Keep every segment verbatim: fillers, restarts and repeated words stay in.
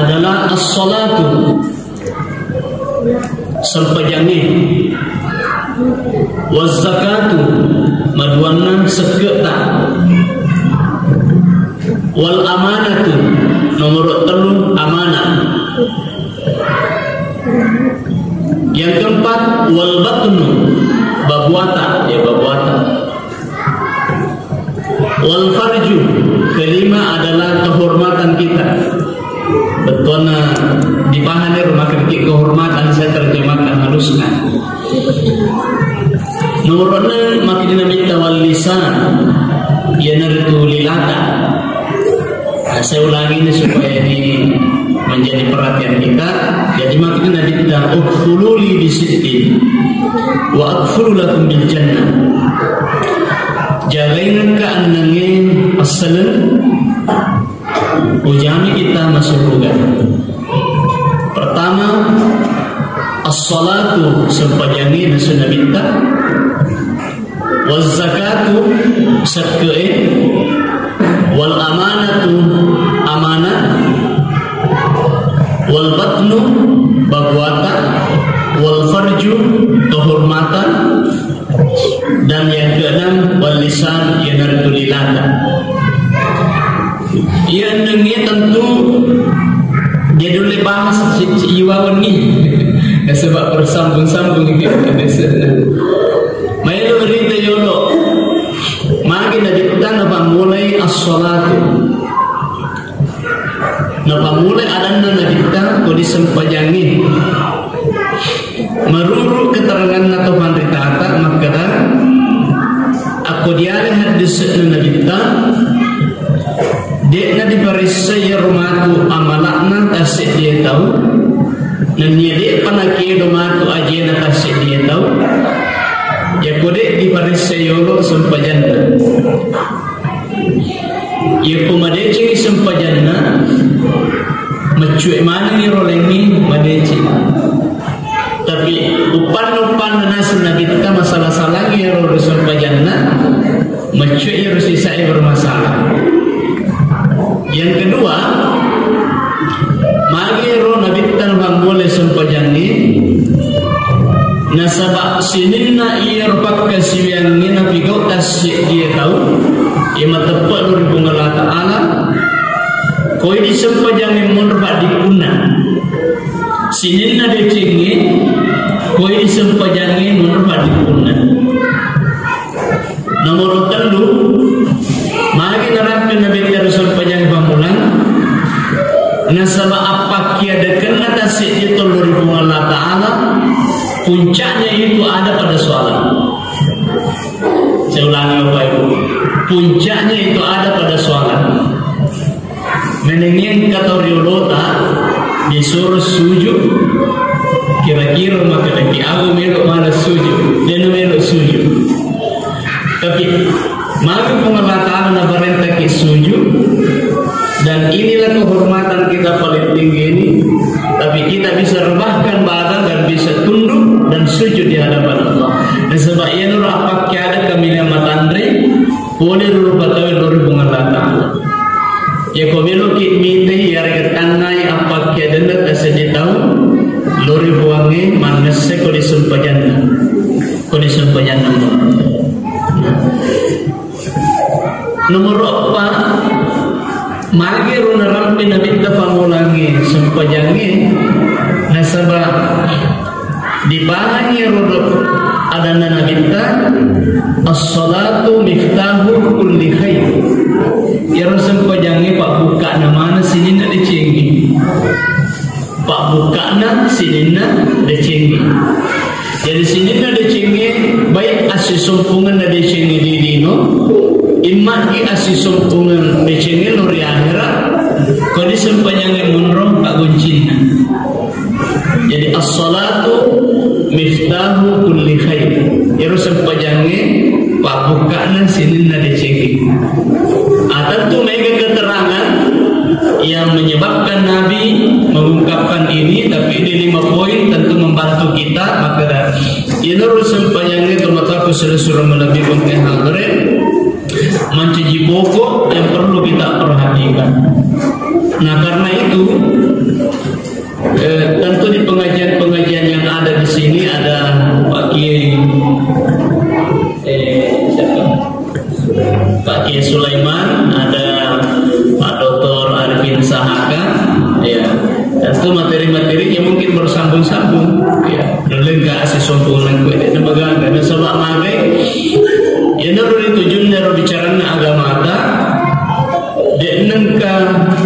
adalah as-salatu, sempajangnge, waz-zakatu, maduanna sekke'ta, wal amanatu, nomor tellu amanah. Yang keempat, wal batnu, babuata, ya, babuata. Wal farju, kelima adalah kehormatan kita. Bettuanna dipahami rumah kehormatan, saya terjemahkan haluskan. Nomor enam, makin Nabi wal lisan, iyanaritu lilata. Nah, saya ulangi ini supaya ini menjadi perhatian kita. Jadi, makin Nabi ta, "Udkhulu li bisittin wa adkhulu lakum bil jannah." Jagainga ennengnge assaleng, ujami kita masuk surga. Pertama, as-salatu, sempajangnge, nasu Nabi ta. Waz-zakatu, sekke'e, wal amanatu, amanah, wal batnu, babuata, wal farju, kehormatan, dan yang keenam, wal lisan, iyanaritu lilata. Iya, ennengnge tentu dia dulu bahas si, si Iwa wenni. Sebab bersambung-sambung itu biasanya. Maelo rita yolo. Magi Nabi ta napammulai as-salatu. Napammulai adanna Nabi ta ko disempajangngi. Menurut keterangan atau panritata makkeda, akko diale hadis Nabi ta, de'na diparessa iyaro matu amala'na tasseddi tau, nennia de'pa nakedo matu ajena tasseddi tau, yako de' diparessa yolo sempajanna. Yako madecengi sempajanna, meccue manengi rolengi madeceng. Tapi uppanna-uppanna naseng Nabitta masalah-salangi ero ri sempajanna, meccue ero sisae bermasalah. Yang kedua, magi ero Nabitta napammulai sempajangnge, nasaba sininna iyaro pakkasiwiangnge napigau tasseddi tau, iya mateppe lao ri Puang Allah Ta'ala, koi disempajangnge monro paddippunna. Sininna decengnge, koi disempajangnge monro paddippunna. Nomor tellu, magi narampe Nabitta ri sempajangnge pammulang, nasaba appakkiadekenna tasseddi tau lao ri Puang Allah Ta'ala, puncaknya itu ada pada sholat. Saya ulangi, Bapak Ibu, puncaknya itu ada pada sholat. Menengeng kata riolota disuruh sujud, kira-kira maka lagi aku melo malas sujud, dia melo sujud. Tapi maka Puang Allah Ta'ala naparentaki sujud, dan inilah kehormatan kita paling tinggi ini. Tapi kita bisa rebahkan badan dan bisa tunduk dan sujud di hadapan Allah. Dan sebab iya nurah pakai ada kami matanre, boleh dulu patau dulu Puang Allah Ta'ala. Yako meloki mitai, iyarega tannai appakkiadenna tasseddi tau, lao ri Puangnge mannesse ko disempajanna. Ko disempajanna. Nomor eppa, magi ro narampe Nabitta pammulangnge sempajangnge, nasaba dipahangi ro adanna Nabitta, "As-salatu miftahu kulli khair." Iyaro sempajangnge pabbukkana maneng sininna decengnge. Pabbukkana sininna decengnge. Jadi sininna decengnge, baik assisumpungenna decengnge di lino, immaki assisumpungenna decengnge lao ri ahera, ko disempajangnge monro pagguncinna. Jadi, as-salatu miftahu kulli khair. Iyaro sempajangnge pabbukkana sininna decengnge. Ah, tentu mega keterangan yang menyebabkan Nabi mengungkapkan ini, tapi di lima poin tentu membantu kita. Maka, iyaro sempajangnge tomatoakku sura-sura malebbikeng hadere, mancaji pokok yang perlu kita perhatikan. Nah, karena itu,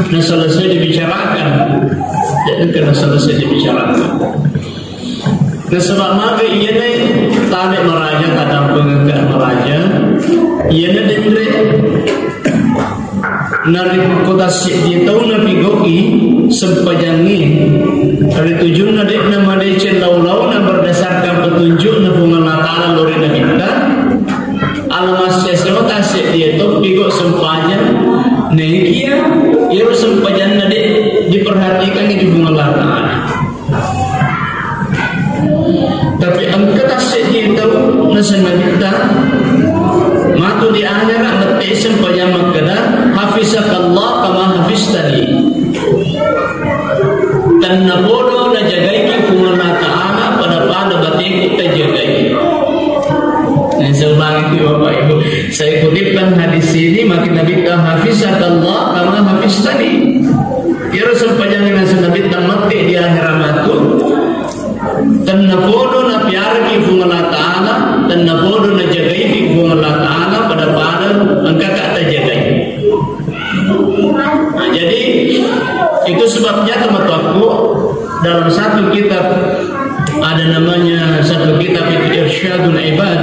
Naselesai dibicarakan. Jadi, engka naselesai dibicarakan. Nasaba maka iyana tabe maraja, tadampengengka maraja, iyana denre. Narekko tasseddi tau napigau'i sempajangnge, ri tujunna de'na madeceng lau-launa berdasarkan petunjukna Puang Allah Ta'ala lao ri Nabitta, ala massesero tasseddi to pigau sempajang, naikia iyaro sempajanna de diperhatikan di Puang Allah Ta'ala. Tapi engka tasseddi tau nasenna Nabitta, matu di akhera mette sempajang makkeda, "Hafizakallah kama hafiztani." Tennapodo najagaiki Puang Allah Ta'ala pada-pada bateku tajagai. Nah, seulangi, Bapak Ibu, saya kutipkan hadis ini, maka Nabitta, "Hafizakallah kama hafiztani." Iyaro sempajangnge nasenna Nabitta mette di akhera matu, tennapodo napiaraki Puang Allah Ta'ala, tennapodo najagaiki Puang Allah Ta'ala pada-pada engkaka tajagai. Nah, jadi itu sebabnya, teman-temanku, dalam satu kitab ada namanya satu kitab itu Irsyadul Ibad.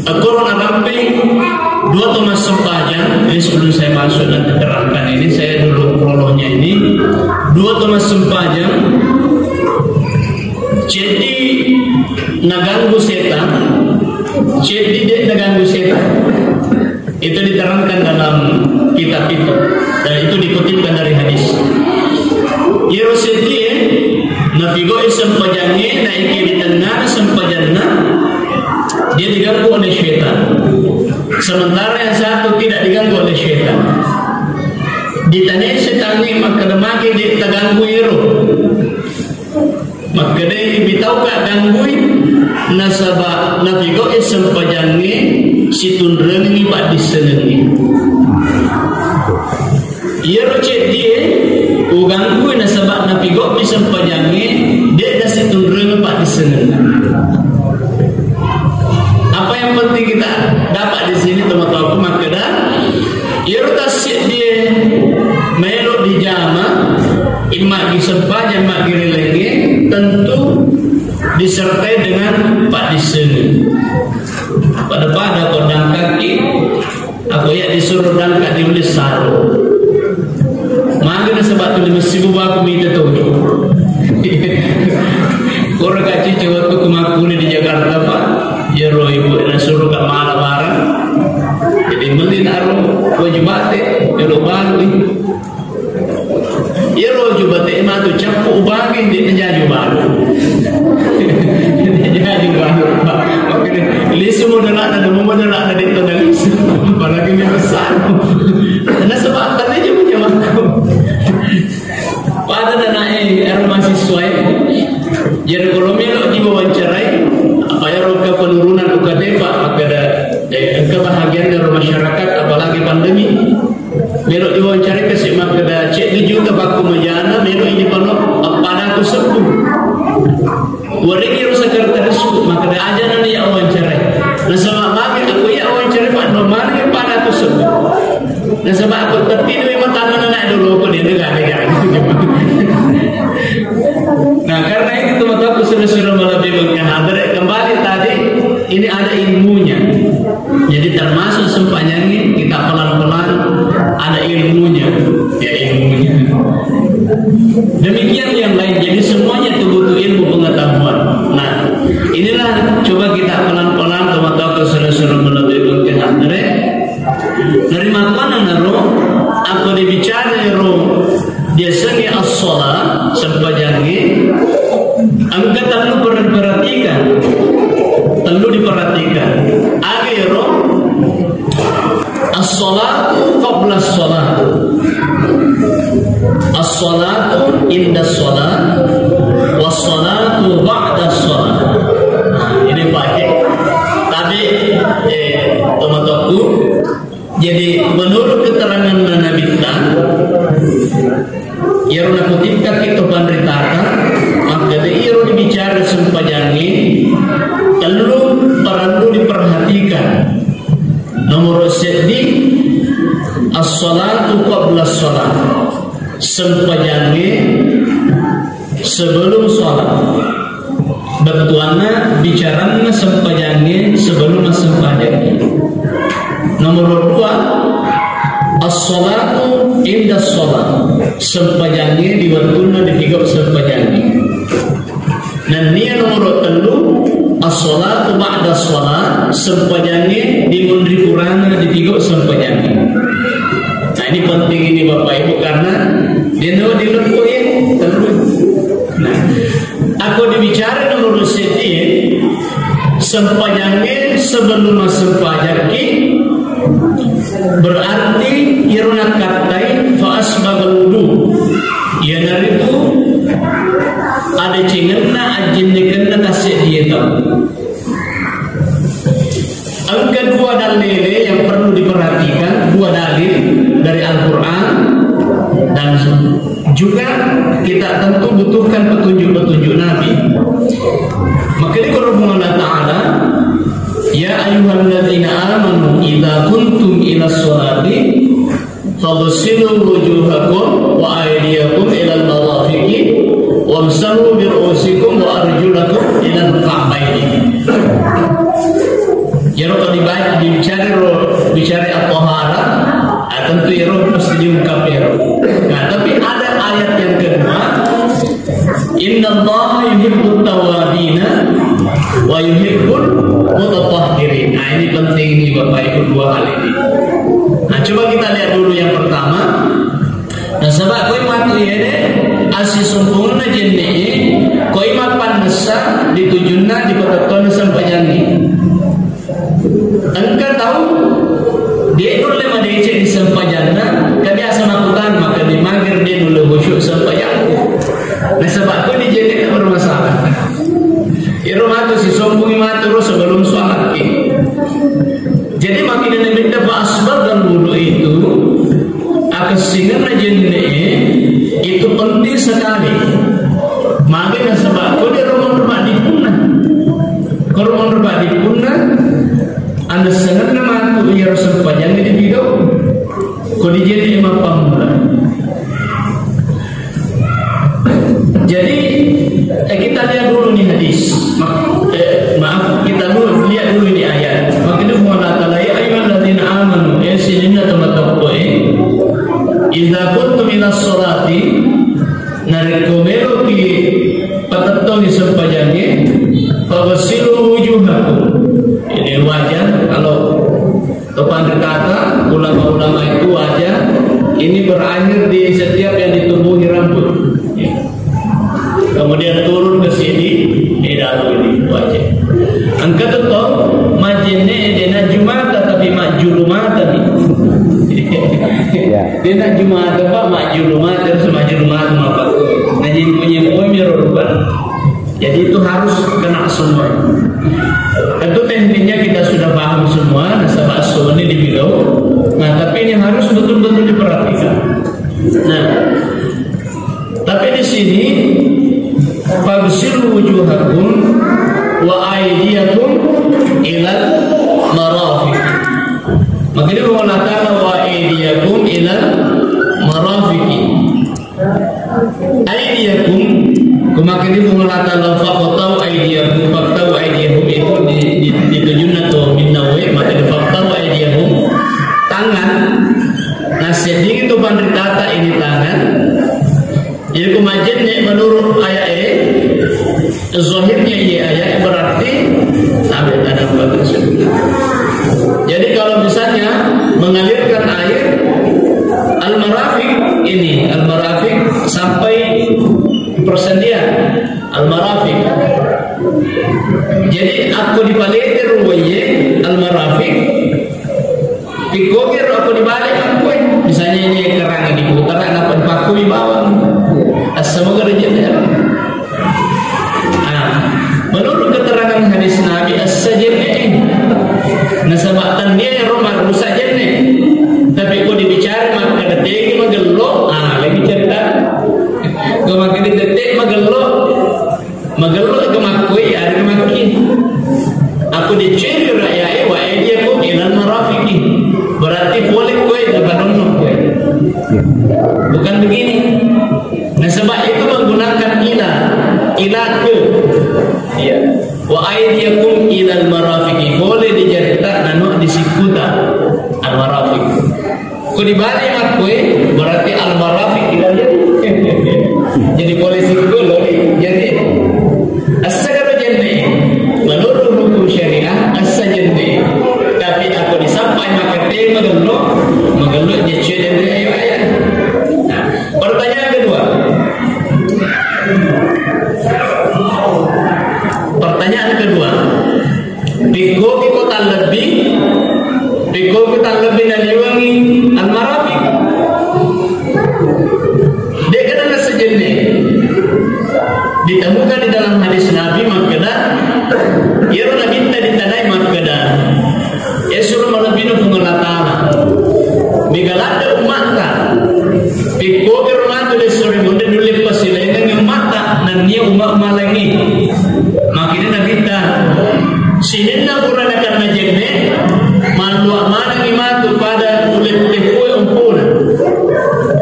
Aku narampe dua to massempajang. Ini sebelum saya masuk dan terangkan ini, saya dulu prolognya ini. Dua to massempajang. Jadi naganggu setan. Jadi dia naganggu setan. Itu diterangkan dalam kitab itu, dan itu dikutipkan dari hadis. Iyaro seddie napigau'i sempajangnge, naiki di tengngana sempajanna, dia diganggu oleh syaitan. Sementara yang satu tidak diganggu oleh syaitan. Ditanai setangnge, makkeda, "Magi de' taganggu ero?" Makkedai, "Mitauka ganggui, nasaba napigau'i sempajangnge situnrengengngi paddissengengnge." Iyaro ceddie uganggui nasaba napigau'i sempajangnge, de'na situnrengeng paddissengenna. Apa yang penting kita dapat di sini, teman-temanku, makkeda, iyaro tasseddie melo dijama, imma di sempajang, imma di rilaingnge, tentu disertai dengan paddissengeng. Pada-pada ko dangkaki, ako iya disuruh dangka di ulissaro. Magi nasaba tuli messibu baku mita tuli. Koro kacici waktu kumakkuni di Jakarta, Pak. Iyaro ibu nasuruh ka mala barang. Jadi meli naro waju bate, iyaro baru. Iyaro waju bate matu cappu ubangi, de' najaju baru. De' najaju baru. Makanya lisu modalana, nemu modalana de' to lisu. Apalagi mi besar. Nasaba tadi aja punya waktu. Pada nanae ero mahasiswa e. Jadi kalau melo diwawancarai, apa ero ke penurunan U K T, Pak, makkeda, eh, kebahagiaan dari masyarakat, apalagi pandemi. Melo diwawancarai kasi makkeda, ceddi juta bakku majana, melo ini pano, appada aku sebbu. Wariki ro sekretarisku, makkeda aja nani ya wawancarai. Nasaba magi aku ya wawancarai, Pak, no mani pada aku sebut. Nasaba aku tertinu memang tanah anak dulu aku dia dengar dengar. Nah, karena itu, teman-teman, sudah-sudah malam minggu yang hadir, kembali tadi, ini ada ilmunya. Jadi termasuk sempajangnya kita pelan-pelan ada ilmunya, ya ilmunya. Demikian yang lain. Jadi semuanya itu butuh ilmu pengetahuan. Nah, inilah coba kita pelan-pelan, teman-teman, sudah-sudah melalui Narimatoanna naro, apa dibicara ro, biasanya as-shalah, sempajangnge, engka tellu per-, perhatikan, tellu diperhatikan. Aga ero, as-salatu qabla as-salah, as-salatu inda as-salah, was-salatu ba'da as-salah. Nah, ini pakai. Tapi, eh, tomatoku, jadi, menurut keterangan Nabitta, iyaro nakutipkaki to panritata, makkeda iyaro dibicara sempajangnge, tellu parellu diperhatikan. Nomor seddi, as-salatu qabla sholat. Sempajangnge sebelum sholat. Bettuanna bicaranna sempajangnge sebelum massempajang. Nomor dua, as-sholatu inda sholat. Sempajangnge di wettunna ditigau sempajangnge. Nennia nomoro tellu, as-sholatu ba'da sholat, sempajangnge di munri purana ditigau sempajangnge. Nah, ini penting ini Bapak Ibu karena dia no dilepui tellu. Nah, aku dibicara nomoro seddi, sempajangnge sebelum massempajangki, berarti iyaro nakkattai fa asbagal wudu. Iyanaritu adecengenna ajjennekenna tasseddié tau. Engka dua dalil yang perlu diperhatikan, dua dalil dari Al-Quran dan juga kita tentu butuhkan petunjuk-petunjuk Nabi. Makanya kalau Allah Ta'ala, "Ya ayyuhalladzina amanu idza qumtum ila sholati faghsilu wujuhakum wa aydiyakum ilal marafiqi wamsahu bi ru'usikum wa arjulakum ilal ka'baini." Iyaro kalau dibaca, bicara ro, bicara at-taharah, ah, tentu iyaro mesti diungkap iyaro. Nah, tapi ada ayat yang kedua, "Innallaha yuhibbut tawwabina wa yuhibbul mutatahhirin." Nah, ini penting ini Bapak Ibu, dua hal ini. Nah, coba kita lihat dulu yang pertama. Nasaba koi matu iyede, assisumpungenna jenne'e, koi mappannessa ditujunna dipatettonna sempajangnge. Engka tau de' nulle madeceng di sempajanna, ka biasa makkutana, makkeda mager de' nulle khusyuk sempajangku. Nasaba ko di jenne'na bermasalah. Iro matu sisompungi matu ro sebelum sholat ki. Jadi makkeda Nabitta fa asbagal wudu itu, akessingenna jenne'e itu penting sekali. Magi nasaba ko de' ro monro maddipunna. Ko ro monro maddipunna, annessengenna matu iyaro sempajangnge dipigau. Ko di jenne'e mappammula. Jadi, eh, kita lihat dulu nih hadis. Ma-, eh, maaf, kita dulu lihat dulu ini ayat. Makkeda Allah Ta'ala, "Ya ayyuhalladzina amanu, eh, sininna teman-teman, eh, idza qumtum ila sholati, narekko meloki patettongi sempajangnge, faghsilu wujuhakum." Ini wajah, kalau Topanritata, ulama-ulama itu wajah ini berakhir di setiap yang ditumbuhi rambut. Kemudian turun ke sini, di dalam ini wajah. Engka tu to, majene dena jumata tapi majulu mata ni. Ya. Dena jumata pak majulu mata, terus majulu mata apa? Nah, jadi punya punya rubah. Jadi itu harus kena semua. Tentu tekniknya kita sudah paham semua, nasaba semua ini dipigau. Nah, tapi ini harus betul-betul diperhatikan. Nah, tapi di sini, "Faghsilu wujuhakum wa aydiyakum ilal marafiq." Makanya Allah Ta'ala, "Wa aydiyakum ilal marafiqi." Aidiyakum, kumakedi Puang Allah Ta'ala, "Faqta'u aidiyakum, faqta'u aidiyakum," itu di, di, ditujunna to minnawe, maka di "Faqta'u aidiyakum," tangan. Nah, sedding itu panritata ini tangan. Jadi kumajenne menurut ayat e, zahirnya iya ayat berarti sampai tanah batu sebelah. Jadi kalau misalnya mengalirkan air, al-marafiq ini, al-marafiq sampai persendian, al-marafiq. Jadi aku dipalete ruwaye al-marafiq, Pikkogi ro aku dibalik makkue. Misalnya ini kerangan diputar, kenapa dipakkui bawang? Asal moga rezeki. Nah, menurut keterangan hadis Nabi, essa jenne. Nasaba tannia ro marusak jenne. Tapi ko dibicara maka detegi magello, ah, lagi cerita. Ko maka detegi magello, Magello ke makkoi, ada ke makki. Aku dicuri rakyat, wa aidiyakum ilal marafiqi. Berarti boleh koi ke padonno koi. Ya. Bukan begini. Nasaba itu menggunakan ila, ila ke. Iya. Wa aidiyakum ilal marafiqi. Boleh dijarita nanu disikkuta al marafiq. Ko dibalik makkoi, berarti al marafiq tidak jadi. Jadi polisi kulo, jadi asa karo jenne. Menurut hukum syariah, asa jenne. Tapi aku disampai maka tema gello, magello jecce jenne ayo ayah. Nah, pertanyaan kedua. Pertanyaan kedua. Pikkoki ko tallebbi, pikkoki tallebbi naliwengi al marafiq. De'ga nasejenne. Ditemukan di dalam hadis Nabi makkeda, iyaro Nabitta ditanai makkeda, e suro malebbina Puang Allah Ta'ala. Mega ladde umma'ta. Pikkoki ro matu de sore munde nulle pasilaingengngi umma'ta, nennia umma-umma laingnge. Makkedai Nabitta, sininna pura nakenna jenne, mallua manengngi matu pada ulettepue ompona.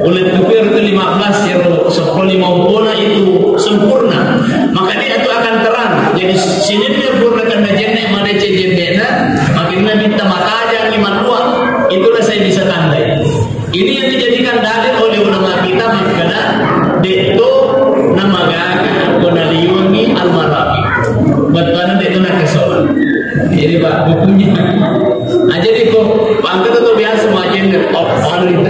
Ulettepue ro lima belas ero seppulo lima ompona itu sempurna. Maka dia itu akan terang. Jadi sininna pura nakenna jenne, madeceng jennena, makkedai Nabitta matajangngi mallua. Itulah saya bisa tandai. Ini yang dijadikan dalil oleh ulama kita makkeda, de'to namagaga ko naliwengi al marafiq. Bettuanna de'to nakasola. Jadi, Pak, bukunya. Nah, jadi kok, Pak, kita tuh biasa mau aja nge-, oh, oh, gitu.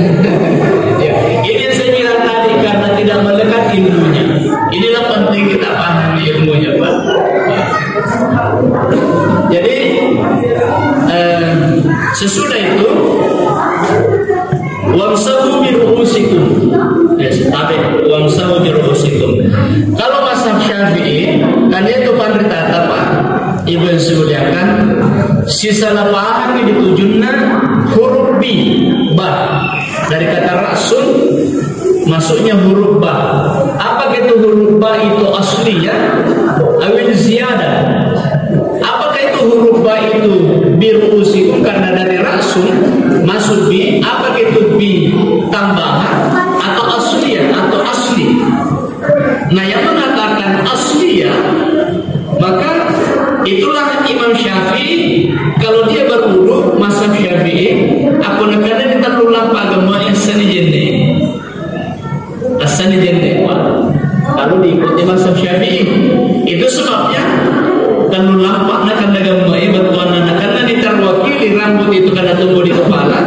Ya, ini yang saya bilang tadi, karena tidak melekat ilmunya. Inilah penting kita pahami ilmunya, Pak. Ya. Jadi, eh, sesudah itu, wamsahu bi ru'usikum. Ya, tabe. Wamsahu bi ru'usikum. Kalau mazhab Syafi'i, kan itu panritata, Pak. Ibu yang saya muliakan, sisa lapangan ditujunna huruf bi, ba. Dari kata ra'sun, masuknya huruf ba. Apa itu huruf ba itu asli ya? Awil ziyadah. Apakah itu huruf ba itu bi ru'usikum karena dari ra'sun masuk bi? Apakah itu bi tambahan atau asliyah atau asli? Nah, yang mengatakan asliyah, maka itulah Imam Syafi'i, kalau dia berwudu, mazhab Syafi'i, apa nakana di tellu lampa agama yang seni jenne. Asani jenne, Pak. Lalu diikuti mazhab Syafi'i. Itu sebabnya, kalau lampak nakan dagang mai, batuan nakan diterwakili rambut itu karena tumbuh di kepala,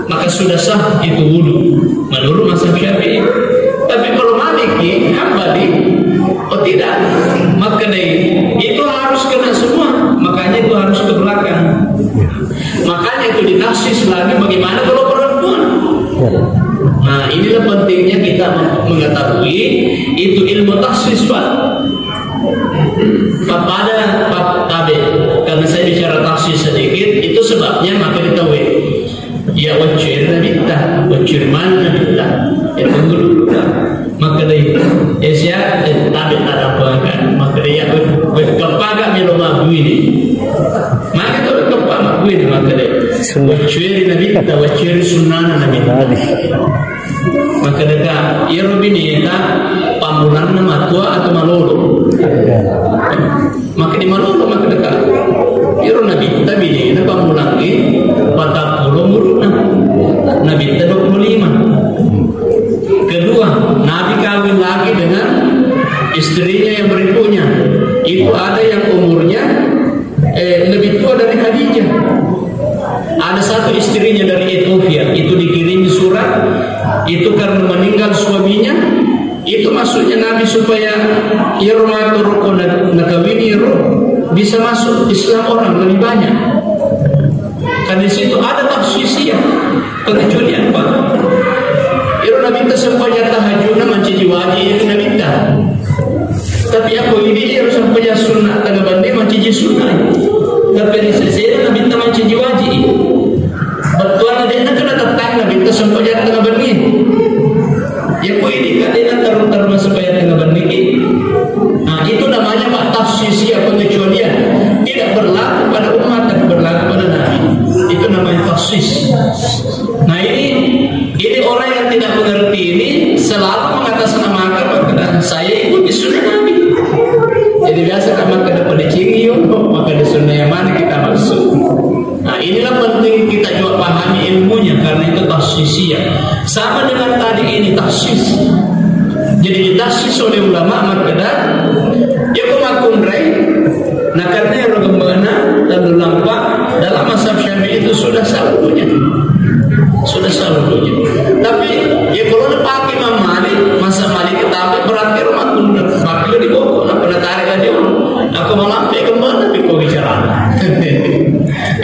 maka sudah sah itu wudu. Menurut mazhab Syafi'i. Tapi kalau Maliki, Hambali, oh tidak. Maka dari itu harus kena semua. Makanya itu harus ke belakang. Makanya itu ditaksis lagi bagaimana kalau perempuan. Ya. Nah, inilah pentingnya kita mengetahui itu ilmu taksis, Pak. Pada, Pak, tabe, karena saya bicara taksis sedikit, itu sebabnya maka ditahui. Ya, wacuri Nabitta, wacuri mana Nabitta. Ya, tunggu dulu, Pak. Makkedai, eh, sia, eh, tabe tadapangkan. Makkedai, ya, wet, wet, keppaga melo mabbui ni. Maka tu keppa mabbui ni, makkedai. Sunnah. Waccueri Nabitta, waccueri sunnana Nabitta. Nabi. Makkedaka, iyaro bineta pammulanna matua atau malolo. Ya. Maka di malolo, maka dekat. Iro Nabitta binena pammulangi patappulo umuruna. Nabitta dua puluh lima. Kedua, Nabi kawin lagi dengan istrinya yang berikutnya. Itu ada yang umurnya, eh, lebih tua dari Khadijah. Ada satu istrinya dari Ethiopia, itu dikirim surat, itu karena meninggal suaminya, itu maksudnya Nabi supaya iyaro matu ruko na-, nakawini ro bisa masuk Islam orang lebih banyak. Karena di situ ada takhsisiyah, pengecualian, Pak. Iro Nabitta sempajang tahajudna mancaji wajib itu Nabitta. Tapi aku ini harus sempajang sunnah tengah bande mancaji sunnah. Tapi di sesena Nabitta mancaji wajib. Bettuanna de'na kena tettang Nabitta sempajang tengah bande. Ya, ku ini kan dia taruh-taruh supaya tengah berniki. Nah, itu namanya, Pak, takhsisiyah, pengecualian. Tidak berlaku pada umat, tapi berlaku pada Nabi. Itu namanya takhsis. Nah, ini, ini orang yang tidak mengerti Sia. Sama dengan tadi ini takhsis. Jadi ditaksis oleh ulama makkeda, ya ko makkunrai, na karena ero gemme'na, lalu lampa, dalam mazhab Syafi'i itu sudah sah wudunya. Sudah sah wudunya. Tapi ya kalau dipakai Imam Malik, mazhab Malik kita ambil berarti ero makkunrai. Makkunrai di bawah, apa na tarik lagi? Aku malampe gemme'na, tapi kok bicara.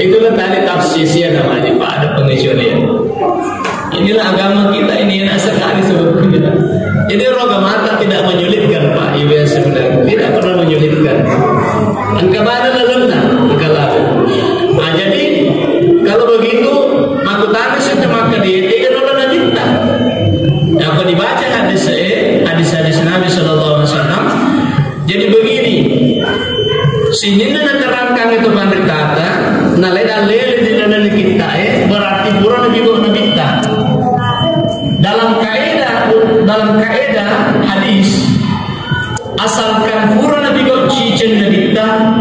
Itulah tadi takhsis ya namanya, Pak, ada pengecualian. Inilah agama kita ini enak sekali sebetulnya. Jadi roga mata tidak menyulitkan, Pak Ibu yang sebenarnya. Tidak pernah menyulitkan. Engka mana lalenna, engka lalu. Nah, jadi kalau begitu, makutana saya maka di tiga dolar na minta. Apa dibaca hadis eh, hadis-hadis Nabi Sallallahu Alaihi Wasallam. Jadi begini, sininna naterangkan itu panritata, nalai dalil di dalam kita eh, berarti pura nabi kok nabi ta. Dalam kaidah, dalam kaidah hadis, asalkan pura nabi kok cicen nabi ta,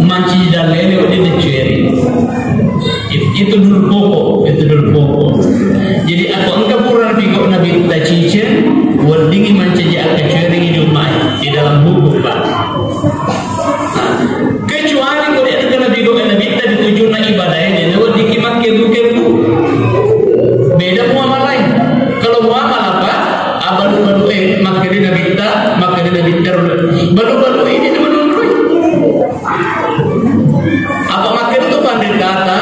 manci dalil di diceri. It-, itu dulu pokok, itu dulu pokok. Jadi, atau engka pura nabi kok nabi ta cicen, weddingi mancaji akkacuering di umai, di dalam hukum, Pak. Nah, kecuali ko de' nabi kok nabi ta ditujuna ibadah ini, weddingi makke buke bu. Beda muamalah. Kalau muamalah, Pak, abalu-balu eh, makke di nabi ta, makke di nabi ta, balu-balu ini teman-teman. Apa makkeda tu panritata,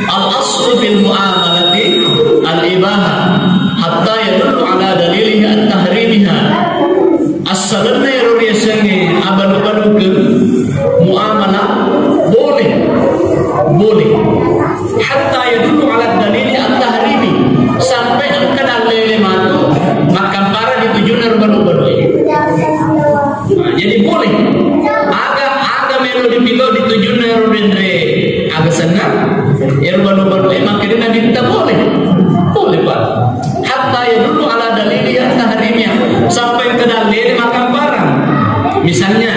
al-aslu fil muamalati al-ibaha hatta yadullu ala daliliha at-tahrimiha. Assalenna ero riasengnge abalu-baluke muamalah boleh. Boleh. Hatta yadullu ala dalili at-tahrimi, sampai engka dalele matu makkampara ditujuna ro balu-balu. Nah, jadi boleh. Aga, aga melo dipigau ditujuna ro denre aga senna, ero balu-balu e makkeda nabi ta boleh. Boleh, Pak. Hatta yadullu ala dalili at-tahrimnya, sampai engka dalele makkampara. Misalnya,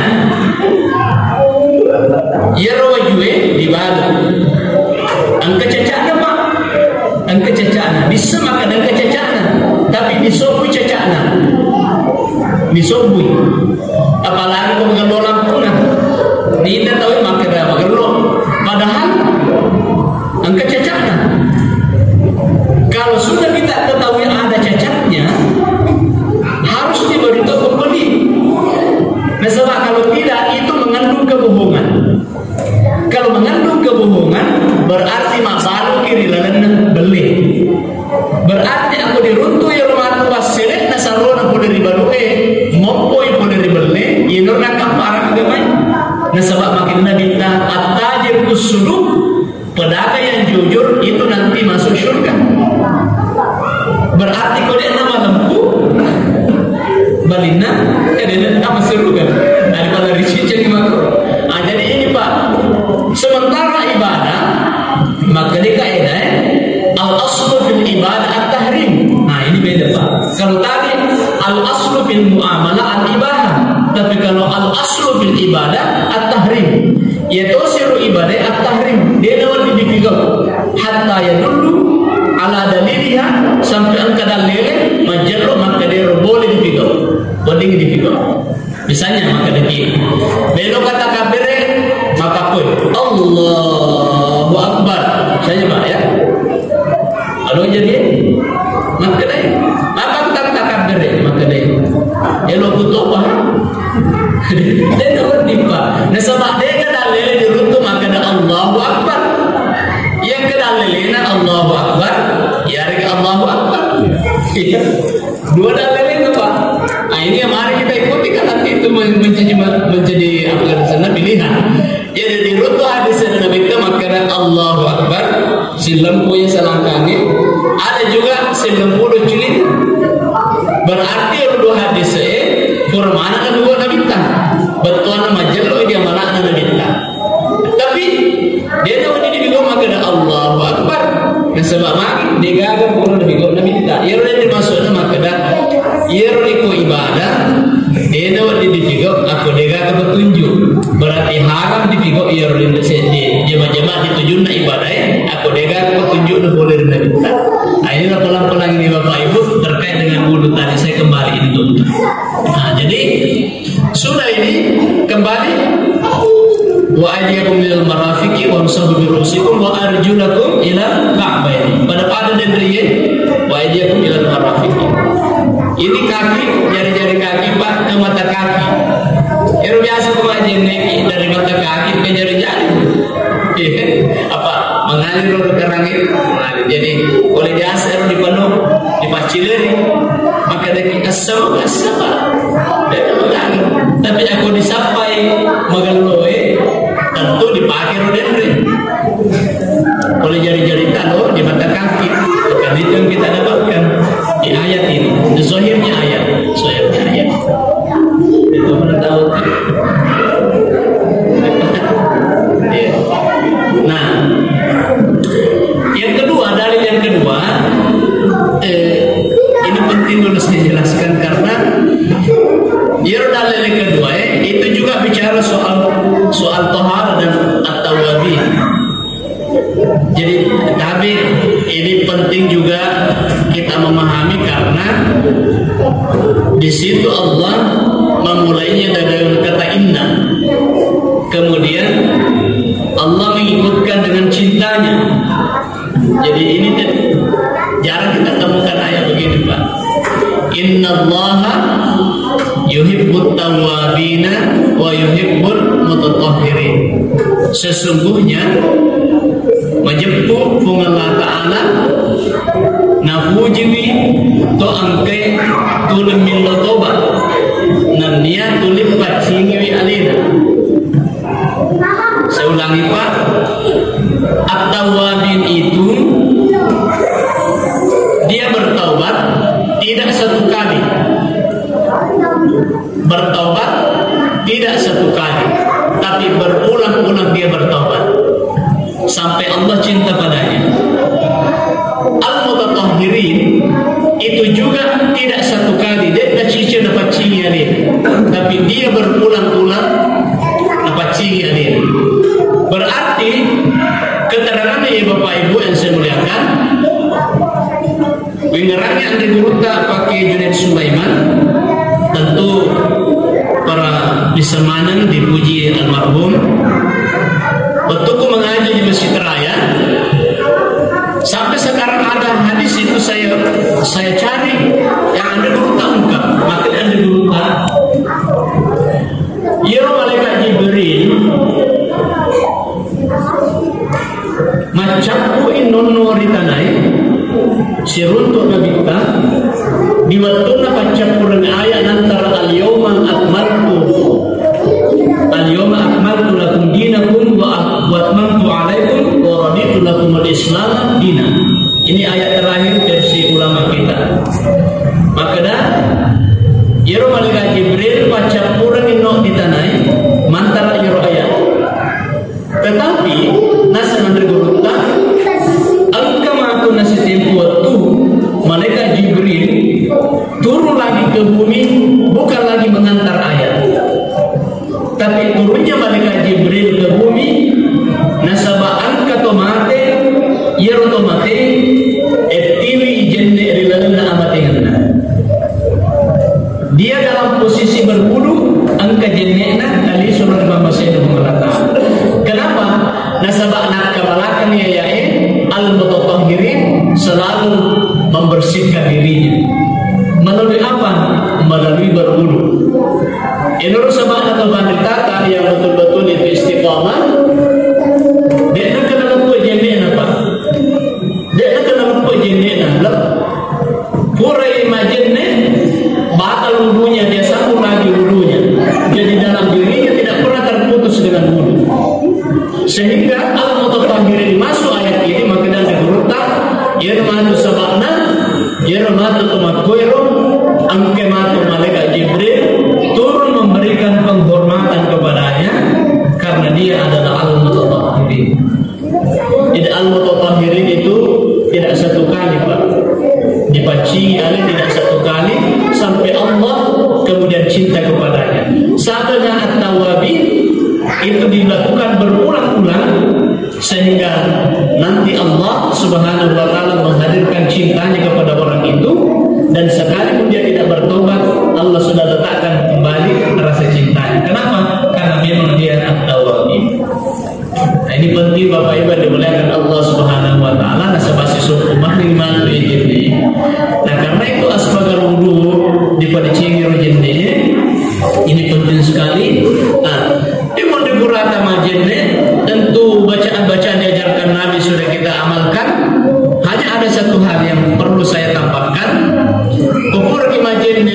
iyaro wajue dibalu. Engka cacakna, Pak. Engka cacakna. Bisa makkeda engka cacakna. Tapi disobbui cacakna. Disobbui. Apalagi ko magello lampuna. Ninna tau makkeda magello. Padahal engka cacakna. Kalau sudah kita ketahui ada cacaknya, harus diberitahu pembeli. Nasaba kalau tidak, itu mengandung kebohongan. Kalau mengandung kebohongan, berarti mabbaluki ri lalenna belle. Berarti aku diruntu iyaro matu wassele'na sarona pole ri balue, moppoi pole ri belle, iyanaro nakkampara agamai. Nasaba makkeda nabitta, at-tajir fis-suduq, pedagang yang jujur itu nanti masuk surga. Berarti ko de'na malempu balinna, ya de'na apa surga. Daripada riciceng mako. Ah, jadi ini, Pak. Sementara ibadah, maka di kaidah, eh, al-aslu fil ibadah at-tahrim. Nah, ini beda, Pak. Kalau tadi al-aslu fil muamalah al-ibadah. Tapi kalau al-aslu fil ibadah at-tahrim. Iya tosi ro ibadah at-tahrim, de' nawedding dipigau. Hatta yadullu ala daliliha, sampai engka dalele majello makkeda ero boleh dipigau. Boleh dipigau. Misalnya makkeda ki, melo ka takabbere, maka koi, Allahu Akbar. Misalnya, Pak, ya. Alo jadi, makkedai, apa kita takkan dere, makkedai. Elo kutoba. Dena wedding, Pak. Nasaba dena dalele diruntu makkeda Allahu Akbar. Yang kedalelena Allahu Akbar, ya rega Allahu Akbar. Iya. Dua dalelena, Pak. Nah, ini yang mari kita ikuti kan nanti itu men-, menjadi, menjadi apa kata sana pilihan. Jadi, diruntu hadis dari Nabi kita makkeda Allahu Akbar, sillempu ya salangkange. Ada juga sillempu do culin. Berarti dua hadis eh, pura mana dua Nabi kita. Bettuanna majello dia mana Nabi kita. Tapi dia tahu ini di makkeda Allahu Akbar. Nasaba magi degaga pura Nabi kita. Ia udah dimaksudnya makkeda. Iyaro iko ibadah, dena wedding dipigau, ako degaga petunjuk. Berarti haram dipigau iyaro rinna seddi. Jama-jama ditujunna ibadah, eh, ako degaga petunjuk na boleh rinna kita. Nah, jadi sudah ini kembali, wa aidiyakum ilal marafiqi wamsahu bi ru'usikum wa arjulakum ilal ka'baini. Pada-pada dan riye, wa aidiyakum ilal marafiqi. Ini kaki, jari-jari kaki, Pak, ke mata kaki. Ero biasa ko majjenne dari mata kaki ke jari-jari. Iya, apa mengalir roh ke rangit? Mengalir. Jadi, oleh biasa ero dipenuh, dipaccileri. Maka dari asal, asal, Pak. Dari mengalir. Tapi aku disapai magelloe, tentu dipakai roh denre. Oleh jari-jari talo di mata kaki. Karena itu yang kita dapatkan di ayat ini. Di zahirnya ayat. Zahirnya ayat. Itu pernah tahu. Iya. Nah, yang kedua, dalil yang kedua, eh, ini penting dulu saya jelaskan karena iyaro dalil yang kedua, eh, itu juga bicara soal soal tohar dan at-tawabin. Jadi, tapi ini penting juga kita memahami karena di situ Allah memulainya dengan kata inna. Kemudian Allah mengikutkan dengan cintanya. Jadi ini te- jarang kita temukan ayat begini, Pak. Innallaha yuhibbut tawwabina wa yuhibbul mutatahhirin. Sesungguhnya majeppu Puang Allah Ta'ala napujiwi to engkae tulung millau toba nennia tuli paccingiwi alena. Saya ulangi, Pak. At-Tawwabin itu dia bertaubat tidak satu kali. Bertaubat tidak satu kali, tapi berulang-ulang dia bertaubat sampai Allah cinta padanya. Al-Mutatahhirin itu juga tidak satu kali, de'na cicil napaccingi alena, tapi dia berulang-ulang napaccingi alena. Berarti keterangannya, ya Bapak Ibu yang saya muliakan, wingerangi anre gurutta Pak Kiai Junaid Sulaiman, tentu para bisa maneng dipuji almarhum. Waktuku mengaji di Masjid Raya, sampai sekarang ada hadis itu saya saya cari yang anre gurutta ungkap, makin anre gurutta. Iyaro malaikat Jibril maccappu'i nonno ri tanae siruntu nabitta di wettunna paccappureng ayat nantara al-yauma akmaltu al-yauma akmaltu lakum dinakum wa wa atmamtu alaikum wa raditu lakumul Islam dina. Ini ayat terakhir versi ulama kita. Makkeda, iyaro malaikat Jibril paccappureng no di tanae mantara iyaro ayat. Tetapi naseng anre gurutta, engka matu nasitempo wettu malaikat Jibril turun lagi ke bumi, bukan lagi mengantar ayat. Tapi turunnya malaikat Jibril ke bumi, nasaba engka to mate, iyaro to mate, ettiwi jenne ri lalenna amatengenna. Dia dalam posisi berwudu, engka jenne'na, talisuna ri pammasena Puang Allah Ta'ala. Kenapa? Nasaba nakkabalakani ayae, al-mutatahhirin selalu membersihkan dirinya. Melalui apa? Melalui berwudu. Enaro sabana to panritata yang betul-betul itu istiqamah. De'na kena leppe jenne'na, Pak. De'na kena leppe jenne'na. Lep- Purai majenne, batal wudunya, dia sambung lagi wudunya. Jadi dalam dirinya tidak pernah terputus dengan wudu. Sehingga al-mutatahhirin masuk ayat ini, maka dan gurutta, iyaro matu sabana, iyaro matu to makkoero, engka matu malaikat Jibril turun memberikan penghormatan kepadanya karena dia adalah al-mutatahhirin. Jadi al-mutatahhirin itu tidak satu kali, Pak. Dipaccingi ale tidak satu kali sampai Allah kemudian cinta kepadanya. Sabana at-tawwabin itu dilakukan berulang-ulang sehingga nanti Allah Subhanahu wa Ta'ala menghadirkan cintanya kepada orang itu, dan sekalipun dia tidak bertobat, Allah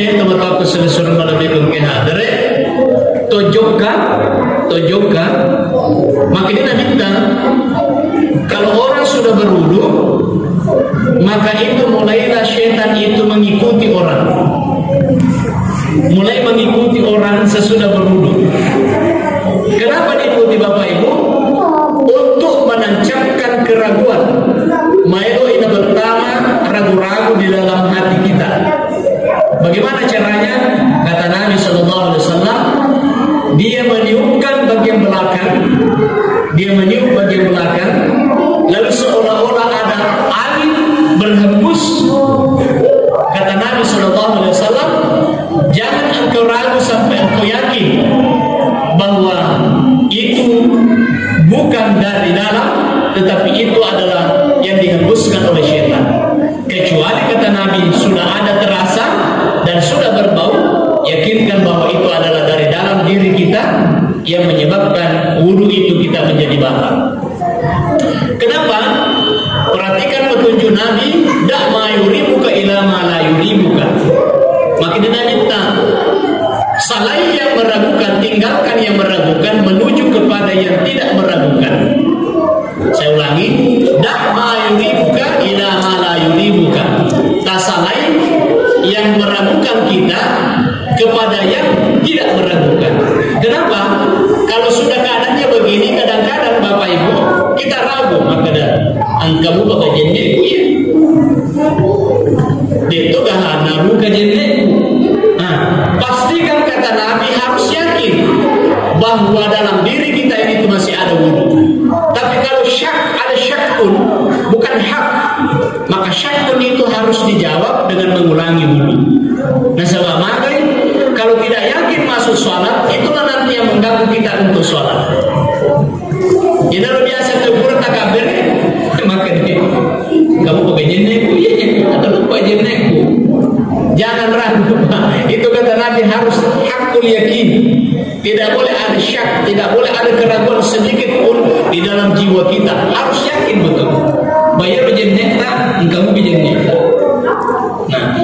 Teman-teman selesai malam itu, oke, hadere. Tojokka, tojokka. Makanya Nabi bilang, kalau orang sudah berwudu, maka itu mulailah setan itu mengikuti orang. Mulai mengikuti orang sesudah berwudu. Kenapa diikuti, Bapak Ibu? Untuk menancapkan keraguan. Maelo ina pertama ragu-ragu di dalam hati kita. Bagaimana caranya? Kata Nabi Shallallahu Alaihi Wasallam, dia meniupkan bagian belakang, dia meniup bagian belakang, lalu seolah-olah ada angin berhembus. Kata Nabi Shallallahu Alaihi Wasallam, jangan engkau ragu sampai engkau yakin bahwa itu bukan dari dalam, tetapi itu adalah yang dihembuskan oleh setan. Kecuali, kata Nabi, sudah ada terasa dan sudah berbau, yakinkan bahwa itu adalah dari dalam diri kita yang menyebabkan wudu itu kita menjadi batal. Kenapa? Perhatikan petunjuk Nabi, "Da' ma yuribuka ila ma la yuribuka." Makin Nabi tak, selain yang meragukan, tinggalkan yang meragukan menuju kepada yang tidak meragukan. Saya ulangi, "Da' ma yuribuka ila ma la yuribuka." Tasalai yang meragukan kita kepada yang tidak meragukan. Kenapa? Kalau sudah keadaannya begini, kadang-kadang Bapak Ibu, kita ragu, maka dah, engka buka bagian dia, ya. Itu gak ada buka jendela. Nah, pastikan, kata Nabi, harus yakin bahwa dalam diri kita ini itu masih ada wudu. Tapi kalau syak, ada syakkun, bukan hak, maka syakkun itu harus dijawab dengan mengulangi wudu. Nasaba magai, kalau tidak yakin masuk sholat, itulah nanti yang mengganggu kita untuk sholat. Jadi kalau biasa tegur takabir, maka dia, "Kamu pakai jenengku?" "Iya, iya, ada lupa jenengku." Jangan ragu, Pak. Itu, kata Nabi, harus hakul yakin. Tidak boleh ada syak, tidak boleh ada keraguan sedikit pun di dalam jiwa kita. Harus yakin betul. Bayar jenengta, engkau jenengta. Nah,